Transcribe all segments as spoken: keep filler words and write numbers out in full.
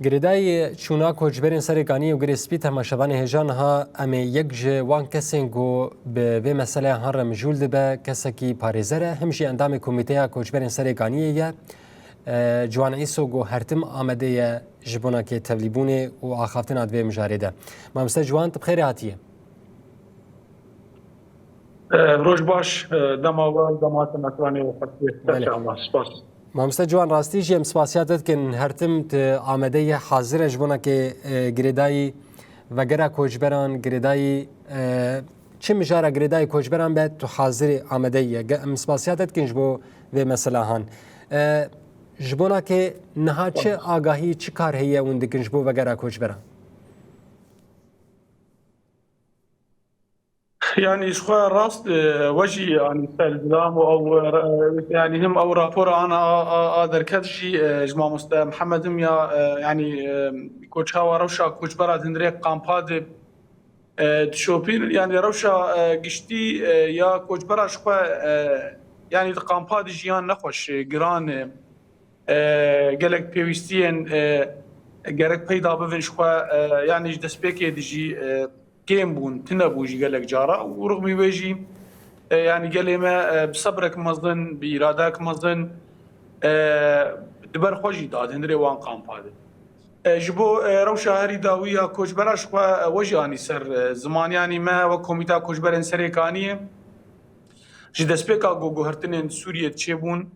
Girêdayî çûna koçberên Serê Kaniyê û Girê Spî, temaşevanê hêja, niha em ê yek ji wan kesên ku bi vê meseleya han re mijûl dibe, kesekî parêzer e, him jî endamê Komîteya Koçberên Serê Kaniyê ye. E, Ciwan Îso ku her tim amade ye ji bona kê tevlîbûnê û axaftina di vê mijarê de. Mamoste Ciwan, tu bi xêrê hatiye. E, roj baş, e, dema we, dema te mekanê we xwestiye. Belê. Serçe Allah, spas. Mamoste Ciwan, rastî jî em spasiya te dikin, her tim tu amade ye, hazir e ji bona kê, e, girêdayî vegera koçberan, girêdayî, e, çi mijara girêdayî koçberan be, tu hazirî, amade ye. Ge-, em spasiya te dikin ji bo vê mesela han. E, ji bona kê niha çi agahî, çi kar heye hûn dikin ji bo vegera koçberan? Yanî ji xwe rast, e, we jî, yanî, ser zilam û ew, e, yanî, him ew rapora ana a, a, a derket jî, e, ji mamoste Mihemed him ya, e, yanî, e, ku çawa rewşa koçbera di hundirê kampa de, e, dişopîn, yanî, rewşa, e, giştî, e, ya koçbera ji xwe, e, yanî, di kampa de jiyan nexweş, e, giran e. E, gelek pêwîstiyên, e, gerek peyda bibin ji xwe, e, yanî ji destpêkê de jî, e, kêm bûn, tune bû jî gelek cara û rixmî wê jî, e, yanî gelê me, e, bi sebrek mezin, bi îradek mezin, e, di ber xwe jî da di hundirê wan kampa de. E, ji bo, e, rewşa herî dawî ya koçbera ji xwe, e, we jî anî ser, e, ziman, yanî me wek Komîta Koçberên Serê Kaniyê ji destpêka ku guhertinên Sûriyê çêbûn,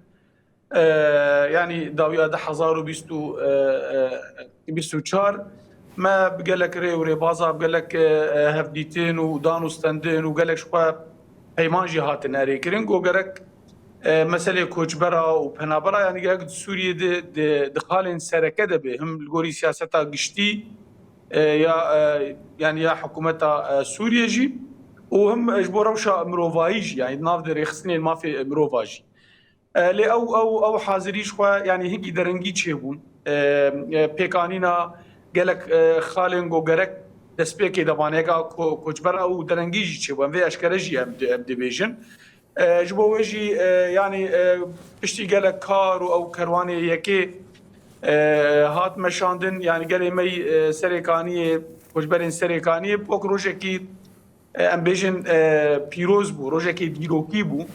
e, yanî dawiya du hezar û bîst û, e, e, bîst û çar, me bi gelek rê û rêbaza, bi gelek, e, e, hevdîtin û dan û stendin û gelek ji xwe peyman jî hatin erêkirin, ku gerek, e, meselê koçbera û penabera, yanî gerek di Sûriyê de, di, di xalên sereke de be, him li gorî siyaseta giştî, e, ya, e, yanî ya hikûmeta, e, Sûriyê jî û him ji bo rewşa mirovayî jî, yanî di nav de rêxistinên mafê mirova jî. E, lê ew, ew, ew hazirî ji xwe, yanî hinkî derengî çêbûn. E, e, pêkanîna gelek, e, xalên ku gerek destpêkê de banêka ko-, koçbera û derengî jî çêbû. Em vê eşkere jî em di-, em dibêjin. E, ji bo wê jî, e, yanî, e, piştî gelek kar û ew kerwanê yekê, e, hat meşandin, yanî gelê me yî, e, Serêkaniyê, koçberên Serêkaniyê wek rojekî e, em bêjin, e, pîroz bû, rojekê dîrokî bû.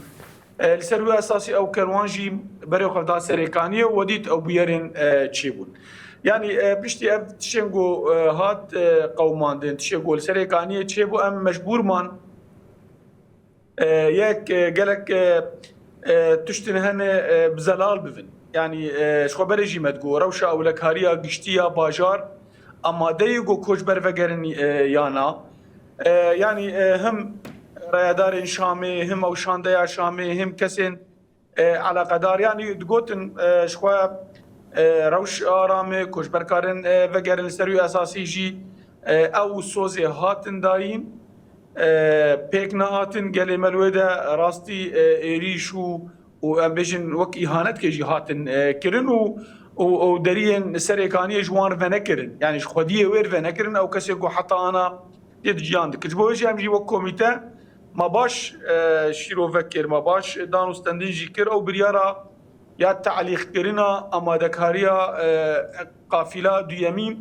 E, li ser wê esasî ew kerwan jî berê xwe da Serêkaniyê û we dît ew bûyerên, e, çêbûn. Yanî, e, piştî ev tişên ku, e, hat, e, qewimandin, tişê ku li Serêkaniyê çêbû, em mecbûr man, e, yek, e, gelek, e, e, tiştin hene, e, bi zelal bibin. Yanî, e, ji xwe berê jî me digot, rewşa ewlekariya giştî ya bajar amade ye ku koçber vegerin, e, ya na. E, yanî, e, him rayedarên Şamê, him ew şandeya Şamê, him kesên, e, eleqedar, yanî digotin, e, ji xwe, e, rewş aram e, koçber karin, e, vegerin, li ser wî esasî jî, e, ew sozê hatin dayîn, e, pêk nehatin, gelê me li wê de rastî, e, êrîş û û em bêjin wek îhanetkê jî hatin, e, kirin û, û, û deriyên Serêkaniyê ji wan re venekirin. Yanî ji xwediyê wê re venekirin, ew kesê ku heta ana tê di jiyan dikir. Ji bo wê jî em jî wek komîte me baş, e, şîrove kir, me baş dan û stendin jî kir. Ew biryara ya telîqkirina amadekariya, e, qafîla duyemîn,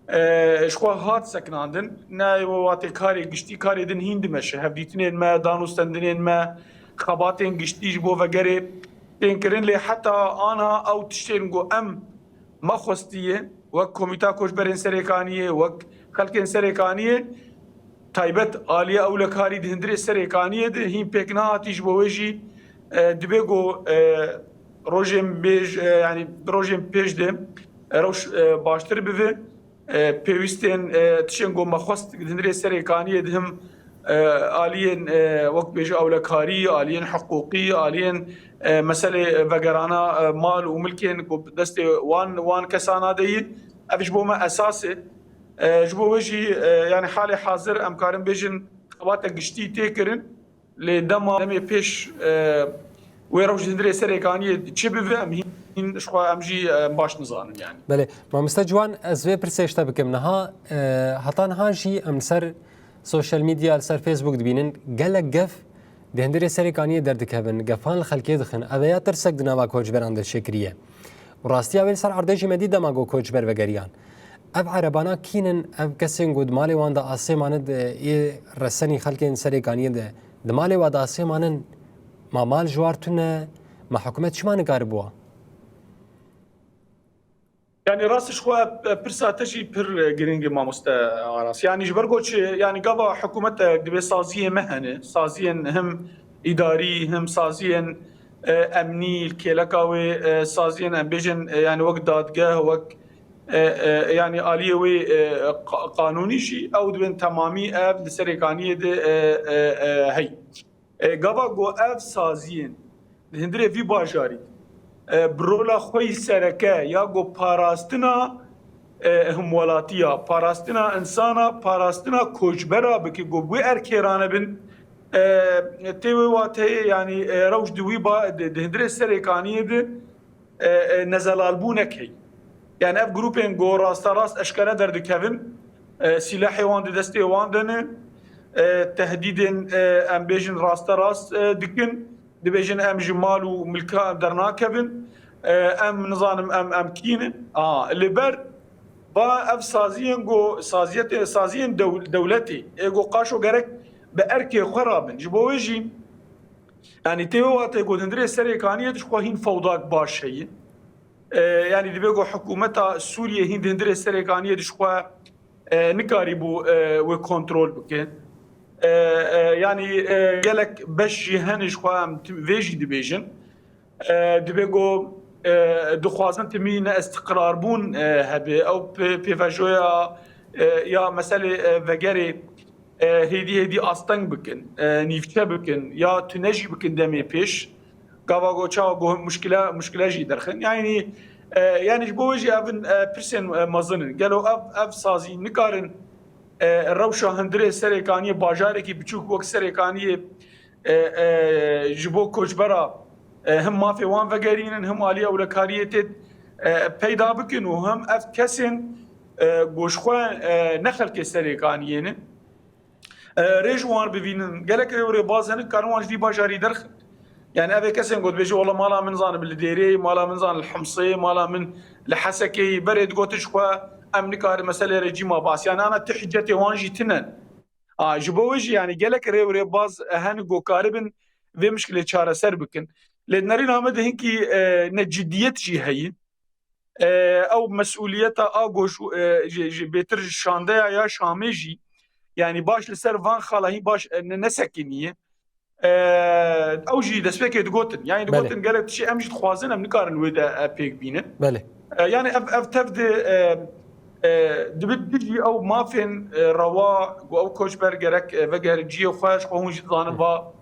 e, ji xwe hat sekinandin. Ne wate karê giştî, karê din hîn dimeşe. Hevdîtinên me, dan û stendinên me, xebatên giştî ji bo vegerê tên kirin. Lê heta ana ew tiştên ku em me xwestiye, wek Komîta Koçberên Serêkaniyê, wek xelkên Serêkaniyê, taybet aliya ewlekarî di hundirê Serêkaniyê de hîn pêk nehatî, ji bo wê jî, e, dibe ku, e, rojên bêj, e, yanî rojên pêş de, e, rewş, e, baştir bibe. E, pêwîstên, e, tişên ku me xwest di hundirê Serêkaniyê de him, e, aliyên, e, wek bêje ewlekarî, aliyên hiqûqî, aliyên, e, meselê vegerana, e, mal û milkên ku destê wan, wan kesana de ye. Ev ji bo me esas e. E, ji bo wê jî, e, yanî halê hazir em karin bêjin xebata giştî tê kirin. Lê dema demê pêş, e, wê rewş di hundirê Serêkaniyê çi bibe, em hîn, hîn ji xwe em jî, e, baş nizanin yanî. Belê, mamoste Ciwan, ez vê pirsê ji te bikim. Niha, e, heta niha jî em li ser sosyal medya, li ser Facebook dibînin, gelek gef di hundirê Serêkaniyê derdikevin, gefan li xelkê dixin. Ev ya tirsek di nava koçberan de çêkiriye. Bi rastiya wê li ser erdê jî me dî dema ku koçber vegeriyan. Ev erebana kî nin, ev kesên ku di malê wan de asê manin, di ê resenî xelkên Serêkaniyê de, di malê wa de asê manin, ma mal ji war tune, ma hikûmet çima nikaribuwa? Yani rast ji xwe pirsa te jî pir giring e mamoste Aras. Yani ji ber ku çi, yani gava hikûmet de divê saziyê me hene, saziyên him îdarî, him saziyên, e, emnî, kêleka wê, e, saziyên em bêjin, e, yani wek dadgeh, wek, e, e, yani aliyê wê, e, qa-, qanûnî jî ew dibên temamî ev li Serêkaniyê de, e, e, e, hey. E, gava ku ev saziyên di hundirê vî bajarî, e, bi rola xwe yî sereke ya ku parastina, e, hemwelatiya, parastina insana, parastina koçbera bike ku bi wê erkê ranebin, e, tê wê wateyê, yanî, e, rewş di wî ba-, di, di hundirê Serêkaniyê de, e, e, nezelalbûnek heye. Yani ev grûpên ku rasterast eşkere derdikevin, e, sîlehê wan di destê wan de ne, e, tehdîdên, e, em bêjin rasterast, e, dikin, dibêjin em ji mal û milka em dernakevin, e, em nizanim em, em kî ne. A, li ber va ev saziyên ku saziyetê, saziyên dew-, dewletê, ê ku qaşo gerek bi erkê xwe rabin. Ji bo wê jî, yani tê wê watê ku hundirê Serêkaniyê ji xwe hîn fewdak baş heye. E, yani dibe ku hikûmeta Sûriyê hîn di hundirê Serêkaniyê ji xwe, e, nikarîbû, e, wê kontrol bike. E, e, yani, e, gelek beş jî hene ji xwe em tim-, vê jî dibêjin. E, dibe ku, e, dixwazin timî neistiqrarbûn, e, hebe. Ew pê-, pêvajoya, e, ya meselê, e, vegerê, e, hêdî hêdî asteng bikin, e, nîvçe bikin ya tune jî bikin demê pêş. Gava ku çawa ku muşkile, muşkile jî derxin. Yani, e, yani ji bo wê jî ev in, e, pirsên, e, mezin in. Gelo ev, ev sazî nikarin, e, rewşa hundirê Serêkaniyê, bajarekî biçûk wek Serêkaniyê, e, e, ji bo koçbera, e, him mafê wan vegerînin, him alî ewlekariyê tê, e, peyda bikin û him ev kesên, e, ku ji xwe, e, ne xelkê Serêkaniyê ne, e, rê ji wan bivînin. Gelek rê û rêbaz hene, karin wan ji vî bajarî derxin. Yani ev ê kesên ku dibêje, wela mala min zanim li Dêrê, mala min zanim li Himsê, mala min li Hesekê, berê digotin ji xwe em nikarin meselê rejîma Baas. Yani ana ti hicetê wan jî tinen. A, ji bo wê jî, yani gelek rê û rêbaz hene ku karibin vê mişkilê çareser bikin. Lê di nerîna me de hinkî, e, ne cidiyet jî heye. E, ew mesûliyeta a ku ji, e, ji, ji bêtir ji şandeya ya Şamê jî, yani baş li ser van xala hîn baş, e, ne, nesekiniye. E, ew jî destpêkê digotin. Yani digotin gelek tiştê em jî dixwazin, em nikarin wê de, e, pêk bînin. Belê. E, yani ev, ev tev de, e, e, dibe dijî ew mafên, e, rewa ku ew koçber gerek, e, vegerin cihê xwe, ji xwe hûn jî dizanin va,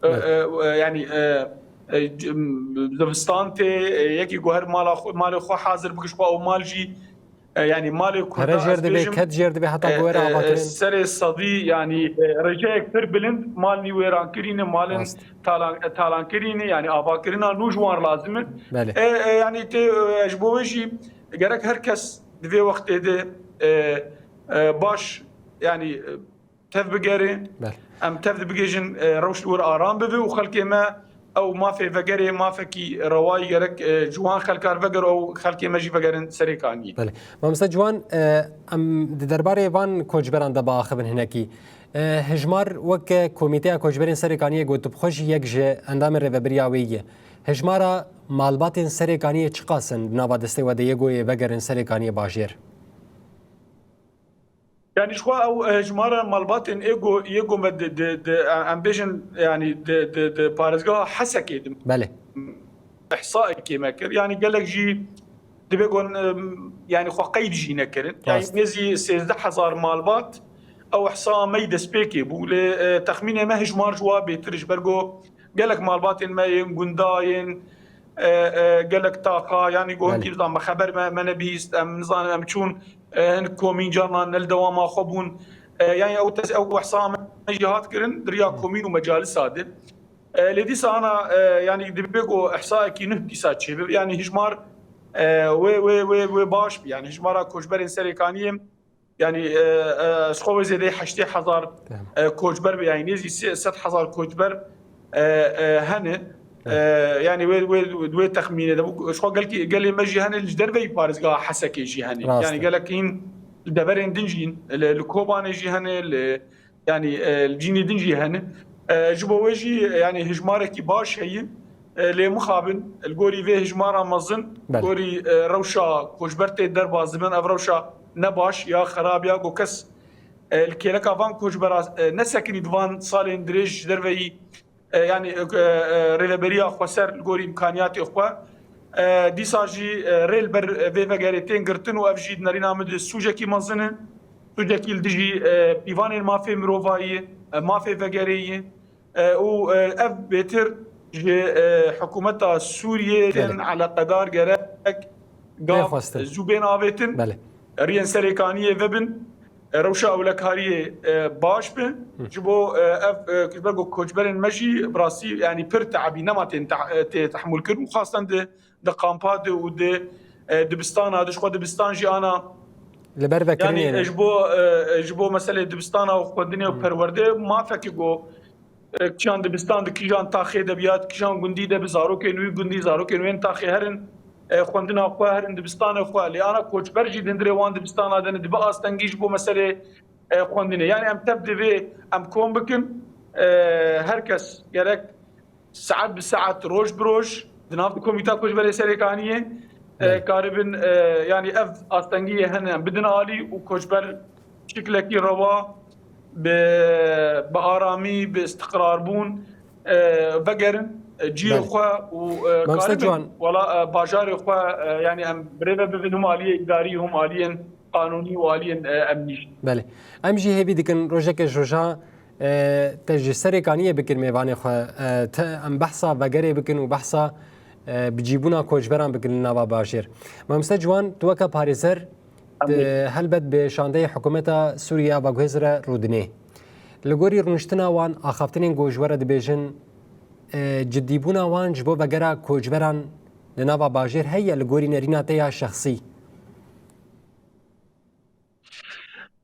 e, e, e, yani, e, e, c-, m, zivistan tê, e, yekî ku her mala xwe, malê xwe hazir bike, ji xwe ew mal jî, e, yani malê Kurda, pere jêr dibe, ket jêr dibe heta e, ku were e, avakirin. Serê sedî, yani, e, rêceyek pir bilind, mal nî wêran kirîne, malin talan, e, talan kirîne, yani avakirina nû ji wan lazim e. Belê. E, e, yani tê, e, ji bo wê jî gerek her kes di vê wextê de, e, e, baş, yani, e, tev bigere. Belê. Em tev dibigêjin, e, rewş li wir aram bibe û xelkê me ew mafê vegerê, mafekî rewayî gerek, e, ji wan xelkar veger û xelkê me jî vegerin Serêkaniyê. Belê. Mamoste Ciwan, e, em di derbarê van koçberan de biaxivin hinekî. E, hejmar wek Komîteya Koçberên Serêkaniyê got, bi xwe jî yek ji endamên rêvebiriya wê ye. Hejmara malbatên Serêkaniyê çiqas in di nava destê we de yê ku yê vegerin Serêkaniyê bajêr? Yani ji xwe ew, e, hejmara malbatên ê ku, yê ku me di, di, di, e, em bêjin, yani di, di, di parêzgeha Hesekê de Belê. ihsaekê me kir. Yani gelek jî dibe ku, e, yani xwe qeyd jî nekirin. Yani Rast. Nêzî sêzdeh hezar malbat ew ihsa me yî destpêkê bû. Lê, e, texmînê me hejmar ji wa bêtir ji ber ku gelek malbatên me yên gunda yên, e, e, gelek taxa, yani ku Belê. Hinkî bizan me xeber me, me nebihîst, em nizanin em çûn, e, hin komîn carna ne li dewama xwe bûn. E, yani ew tes-, ew wehsa me jî hat kirin di riya komîn û mecalisa de. E, lê dîsa ana, e, yani dibe ku ihsaekî nuh dîsa çêbibe. Yani hijmar, e, wê, wê, wê, wê baş bi. Yani hijmara koçberên Serêkaniyê, yani, e, e, ez xwe wê zêdeyî heştê hezar, Tamam. e, koçber bi. Yani nêzî sê sed hezar koçber, e, e, hene. E, yanî wê, wê, wê texmînê de bû. Ji xwe gelkî, gelê me jî hene, li ji derveyî parêzgeha Hesekê jî hene. Rast e. Yanî gelek hîn li deverên din jî, li, li Kobanê jî hene, li, yanî, e, li cînê din jî hene. E, ji bo wê jî, yanî hijmarekî baş heye. E, lê mixabin, li gorî vê hijmara mezin, Belê. gorî, e, rewşa koçber tê derbas dibin, ev rewşa ne baş ya xerab ya ku kes, e, li kêleka van koçbera, e, nesekinî di van salên dirêj ji derveyî e, yanî, e, e, rêveberiya xweser li gorî îmkaniyatê xwe. E, dîsa jî, e, rê li ber vê vegerê tên girtin û ev jî di nerîna min de sûcekî mezin e. Sûcekî li dijî, e, pîvanên mafê mirovayî, e, mafê vegerê ye. E, û, e, ev bêtir ji, e, hikûmeta Sûriyê tên eleqedar gerek gav Bêxwestin. zû bên avêtin. Belê. Riyên serêkaniyê vebin. E, rewşa ewlekariyê, e, baş be. Hı. Ji bo, e, ev, e, ji ber ku koçberên me jî bi rastî, yanî pir teabî nema tên te-, e, tê tehmûl kirin û xasten di, di kampa de û di, e, dibistana, di ji xwe dibistan jî ana. Li ber vekirinê Yanî, ne. e, ji bo, e, e, ji bo meselê dibistana û xwendinê û Hı. perwerdê mafekî ku e, kîjan dibistan di kîjan taxê de biya, di kîjan gundî de bi zarokên wî gundî, zarokên wên taxê herin, e, xwendina xwe, herin dibistana xwe. Lê ana koçber jî di hundirê wan dibistana de ne, dibe astengî ji bo meselê, e, xwendinê. Yani em tev divê em kom bikin, e, her kes gerek saet bi saet, roj bi roj di nav Komîta Koçberê Serêkaniyê, e, Belê. karibin, e, yani ev astengiyê hene em bidin alî û koçber şiklekî rewa bi, bi aramî, bi istiqrarbûn, e, vegerin, e, ciyê Belê. xwe û, e, Mamoste karibin Ciwan. wela, e, bajarê xwe, e, yani em birêve bibin hûm aliyê îdarî, hûm aliyên qanûnî û aliyên, e, emnî jî. Belê. Em jî hêvî dikin rojeke ji roja, e, te ji Serêkaniyê bikir mêvanê xwe, e, te em behsa vegerê bikin û behsa, e, bicîbûna koçberan bikin li nava bajêr. Mamoste Ciwan, tu weke parêzer, Em Di, helbet bi şandeyê hikûmeta Sûriye ya veguhêz re rûdinê. Li gorî rûniştina wan, axaftinên ku ji we re dibêjin, e, cidîbûna wan ji bo vegera koçberan li nava bajêr heye li gorî nerîna te ya şexsî?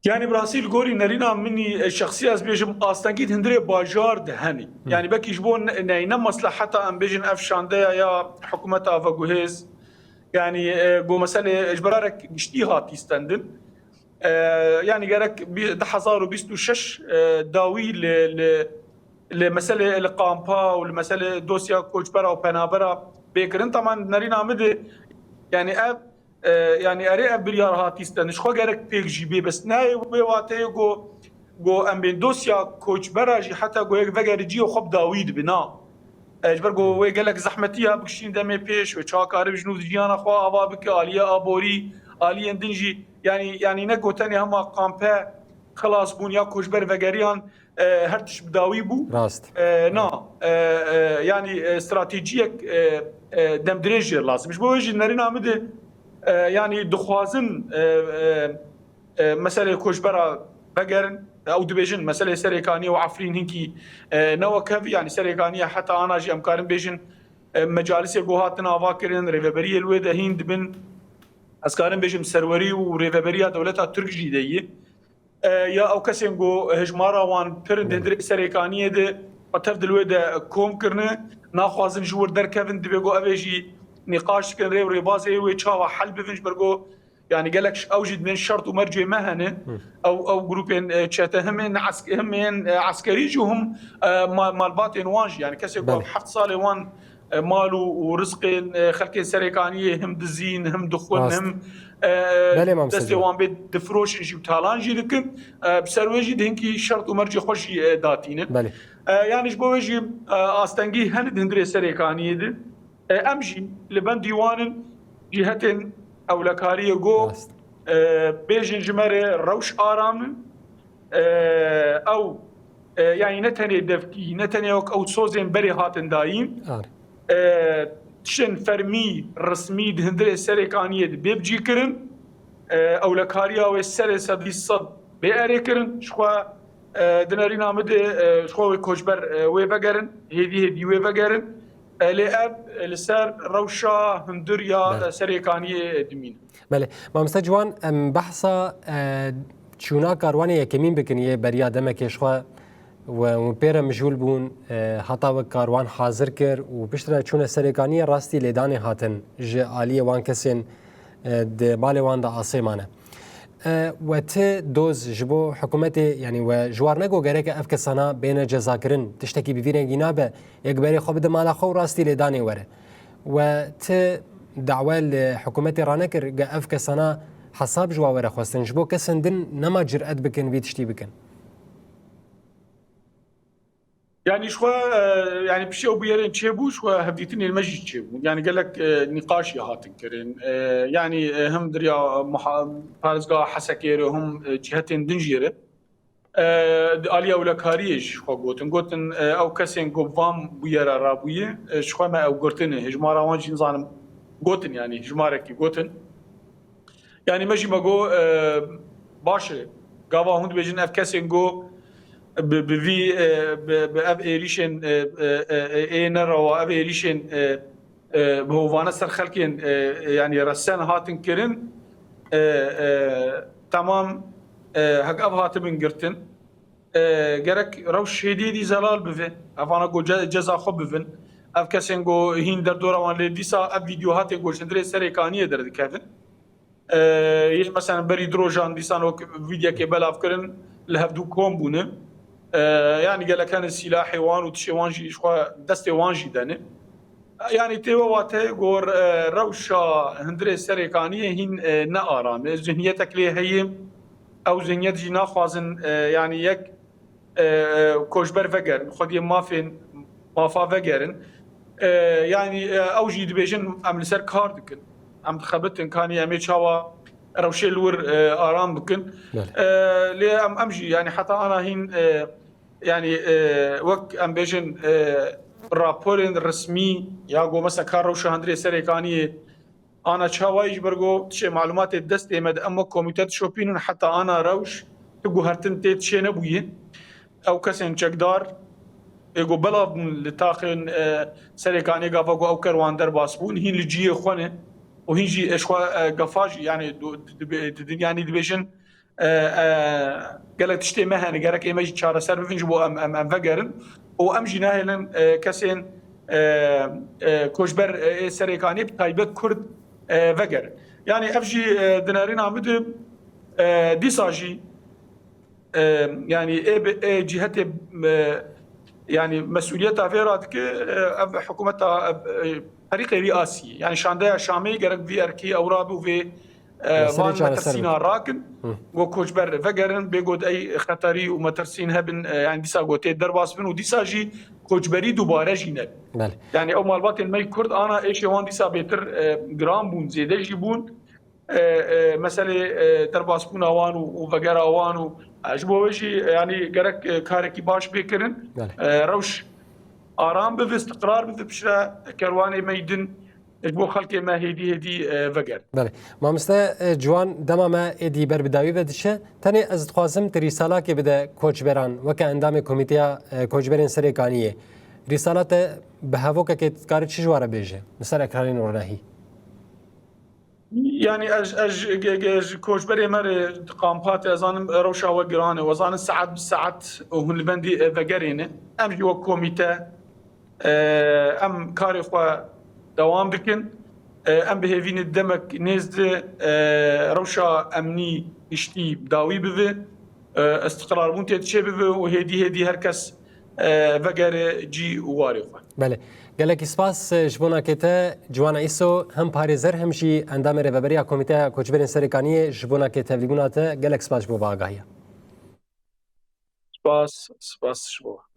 Yani bi rastî li gorî nerîna min î, e, şexsî ez bêjim astengî di hundirê bajar de henî. Hı. Yani belkî ji bo ne, neyne mesleheta em bêjin ev şandeya ya hikûmeta veguhêz, Yani, e, ku meselê ji berarek giştî hatî stendin. E, yani gerek bî-, du hezar û bîst û şeş, e, dawî li, li, li meselê li kampa û li meselê dosya koçbera û penabera bê kirin. Teman nerîna min de, yani ev, e, yani erê ev biryar hatî stendin. Ji xwe gerek pêk jî bê, bes nayê wê wateyê ku, ku em bên dosya koçbera jî heta ku yek vegerî cihê xwe bi dawî dibe, na. E, ji ber ku wê gelek zehmetî ya bikişîn demê pêş, wê çawa karibe ji nû jiyana xwe ava bike, aliyê aborî, aliyên din jî, yanî, yanî ne ku tenê hema kampe xilas bûn ya koçber vegeriyan, e, her tişt bi dawî bû. Rast. E, na, e, e, yanî, e, stratejiyek, e, e, demdirêj jê lazim. Ji bo wê jî nerîna min de, e, yanî dixwazin, e, e, e, meselê koçbera vegerin. Ew dibêjin, meselê Serêkaniyê û Efrîn hinkî, e, ne wek hev, yanî Serêkaniyê heta ana jî em karin bêjin, e, mecalisê ku hatin ava kirin, rêveberiyê li wê de hîn dibin. Ez karim bêjim serwerî û rêveberiya dewleta Tirk jî de yî. E, ya ew kesên ku hejmara wan pir in di Belê. hundirê Serêkaniyê de xwe tev di li wê de kom kirine, naxwazin ji wir derkevin, divê ku ev ê jî nîqaş dikin, rê û rêbazê wê çawa hel bibin, ji ber ku Yani gelek ş-, ew jî dibên şert û mercê me hene. Hı. Ew, ew grûpên, e, çete him ên esk-, him ên, e, eskerî jî him, e, ma-, malbatên wan jî. Yani kesê ku Belê. heft salê wan, e, mal û, û rizqên, e, xelkên Serêkaniyê him dizîn, him dixwin, Rast. him, e, Belê, Mamoste destê Ciwan. wan bê difiroşin jî û talan jî dikin. E, bi ser wê jî di hinkî şert û mercê xwe jî, e, datînin. Belê. E, yani ji bo wê jî, e, astengî hene di hundirê Serêkaniyê de. E, em jî li bendî wan in, cîhetên ewlekariyê got, Rast. e, bêjin ji me re rewş aram in. E, ew, e, yani ne tenê devkî, ne tenê wek ew sozên berê hatin dayîn. Ar. E, tiştên fermî, resmî di hundirê Serêkaniyê de bê bicî kirin. E, ewlekariya wê serê sedî sed bê erê kirin. Ji xwe, e, di nerîna min de, e, ji xwe wê koçber, e, wê vegerin, hêdî hêdî wê vegerin. E, lê ev, e, li ser rewşa hundir ya, Belê. e, Serêkaniyê dimîne. Belê. Mamoste Ciwan, em behsa, e, çûna karwanê yekemîn bikin yê beriya demekê ji xwe we hûn pê re mijûl bûn, e, heta wek kar wan hazir kir û piştre çûne Serêkaniyê rastî lêdanê hatin ji aliyê wan kesên, e, di malê wan de asê mane. E, we ti doz ji bo hikûmetê, yanî we ji war nego gereke ev kesana bêne cezakirin, tiştekî bi vî rengî nabe, yek berê xwe bide mala xwe û rastî lêdanê were. We ti dawe li hikûmetê ranekir, ge ev kesana hesab ji wa were xwestin, ji bo kesên din nema cir'et bikin vî tiştî bikin? Yanî ji xwe, e, yanî piştî ew bûyerên çêbû, ji xwe hevdîtinên me jî çêbûn. Yanî gelek, e, nîqaş ya hatin kirin. E, yanî, e, him diriya muha-, parêzgeha Hesekê re, him, e, cihetên din jî re. E, di aliya ewlekariyê jî ji xwe gotin. Gotin, e, ew kesên ku van bûyera rabûye, e, ji xwe me ew girtine. Hejmara wan jî nizanim gotin, yanî hejmarekî gotin. Yanî me jî me got, e, baş e. Gava hûn dibêjin ev kesên ku bi, bi vî, e, bi, bi ev êrîşên, e, e, e, e, ê nerewa, ev êrîşên, e, e, bi hovane ser xelkên, e, e, yanî resen hatin kirin, e, e, temam, e, hek ev hatibin girtin. E, gerek rewş hêdî hêdî zelal bive. Evana ku ce-, ceza xwe bivin. Ev kesên ku hîn derdora wan lê dîsa ev vîdeo hatê ku ji hundirê Serêkaniyê derdikevin. E, yê mesela berî du rojan dîsan wek vîdyekê belav kirin, li hevdû kom bûne. E, yanî gelek hene sîlahê wan û tişê wan jî ji xwe destê wan jî dene. Yanî tê we wateyê gor, e, rewşa hundirê Serêkaniyê hîn, e, ne aram e. Zihniyetek lê heye. Ew zihniyet jî naxwazin, e, yanî yek, e, e, koçber vegerin, xwediyê mafên, mafa vegerin. E, yanî, e, ew jî dibêjin em li ser kar dikin. Em dixebitin, kanî em ê çawa rewşê li wir, e, aram bikin. Belê. E, lê em, em jî, yanî heta ana hîn, e, yanî, e, wek em bêjin, e, raporên resmî ya ku mesela ka rewşa hundirê Serêkaniyê ana çawa yî ji ber ku tişê malumatê destê me de em wek komîte dişopînin heta ana rewş tu guhertin tê tişê nebûye. Ew kesên çekdar ê ku belav bûn li taxên, e, Serêkaniyê gava ku ew ker wan derbas bûn, hîn li cihê xwe ne û hîn jî ê ji xwe, e, gefa jî, yanî du-, di, di, di, yanî dibêjin, e, e, gelek tiştê me hene, gerek ê me jî çareser bibin ji bo em, em, em vegerin û em jî nahêlin, e, kesên, e, e, koçber, e, ê Serêkaniyê bi taybet Kurd, e, vegerin. Yanî ev jî, e, di nerîna min de, e, dîsa jî, e, yanî ê bi, ê cîhetê, e, yanî mesûliyeta vê re dike, e, ev hikûmeta, e, e, herîqê vî asî. Yanî şandeya Şamê gerek vî erkî ew rabû vê, e, Meselê van çareser metirsîna bike. Rakin, Hı. Got koçber vegerin, bê got ey xeterî û metirsîn hebin, e, yanî dîsa got tê derbas bin û dîsa jî koçberî dubare jî nebin. Belê. Yanî ew malbatên me yî Kurd ana êşê wan dîsa bêtir, e, giran bûn, zêde jî bûn. E, e, meselê, e, derbasbûna wan û, û vegera wan û, e, ji bo wê jî, e, yanî gerek, e, karekî baş bê kirin. Belê. E, rewş aram bibe, istiqrar bibe, piştre kerwanê me yî din ji bo xelkê me hêdî hêdî, e, vegerin. Belê. Mamoste, e, Ciwan, dema me êdî ber bi dawî ve diçe. Tenê ez dixwazim tu rîsalakê bide koçberan weke endamê Komîteya, e, Koçberên Serêkaniyê. Rîsala te bi hevokekê dikare çi ji wa re bêje li ser ekranên ronahî? Yanî ez, ez ji, ge-, ge-, ji koçberê me re di kampa te, ez zanim rewşa we giran e. We zanin saet bi saet hûn li bendî, e, vegerê ne. Em jî wek komîte, e, em karê xwe dewam dikin. E, em bi hêvî ne demek nêz de, e, rewşa emnî giştî dawî bibe, e, istiqrarbûn tê diçê bibe û hêdî hêdî her kes, e, vegere cî û warê xwe. Belê. Gelekî spas, e, ji bo nakê te Ciwana Îso, hem parêzer hem jî endamê Rêveberiya Komîteya Koçberên Serêkaniyê ji bo nakê tevlîbûna te gelek spas ji bo vê agahiya. Spas, spas ji bo.